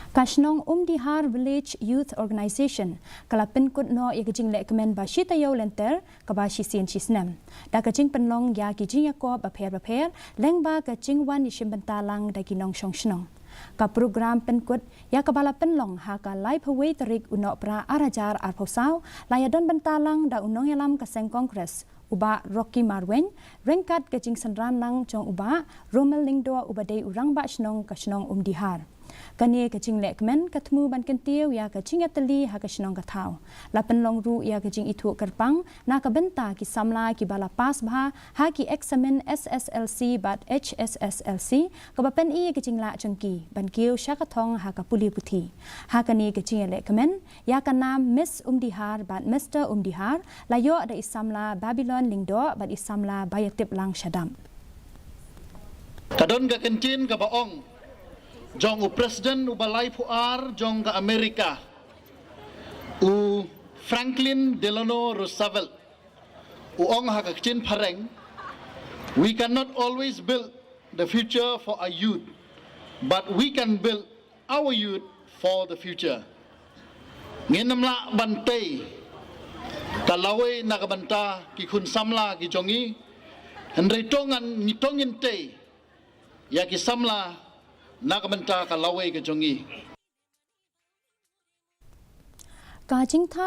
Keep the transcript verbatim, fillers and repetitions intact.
Ka shnong Umdihar Village Youth Organization ka la pynkut noh ïa ka jinglehkmen ba shi taïew lynter kaba shisien shisnem da ka jingpynlong ïa ki jingïakop bapher bapher lyngba ka jingwan ïashim bynta lang da ki nongshong shnong. Ka program pynkut ïa kaba la pynlong ha ka laiphew wei tarik u Nohprah ar hajar arphew saw la ïadon bynta lang da u nongïalam ka seng Congress u Bah Rocky Marwein, ryngkat ka jingsynran lang jong u Bah Romel Lyngdoh uba dei u rangbah shnong ka shnong Umdihar. Kane ka jinglehkmen ka thmu ban kyntiew ïa ka jingïatylli ha ka shnong ka thaw. La pynlong ruh ïa ka jingithuh kyrpang na ka bynta ki samla kiba la pass bha ha ki eksamin S S L C bad H S S L C kaba pyni ïa ka jinglah jong ki ban kiew sha ka thong ha ka pule puthi. Ha kane ka jingïalehkmen ïa ka nam Miss Umdihar bad Mister Umdihar la ïoh da i samla Babylon Lyngdoh bad i samla Baïatiplang Shadap. Ka don ka kyntien kaba ong jong u president uba laiphew ar jong ka America, u Franklin Delano Roosevelt, u ong ha ka ktien phareng, "We cannot always build the future for our youth, but we can build our youth for the future." Ngin ym lah ban tei ka lawei na ka bynta ki khun samla ki jong ngi, hynrei to ngan ngi to ngin tei ïa ki samla na ka bynta ka lawei ka jong ngi. Ka jingtha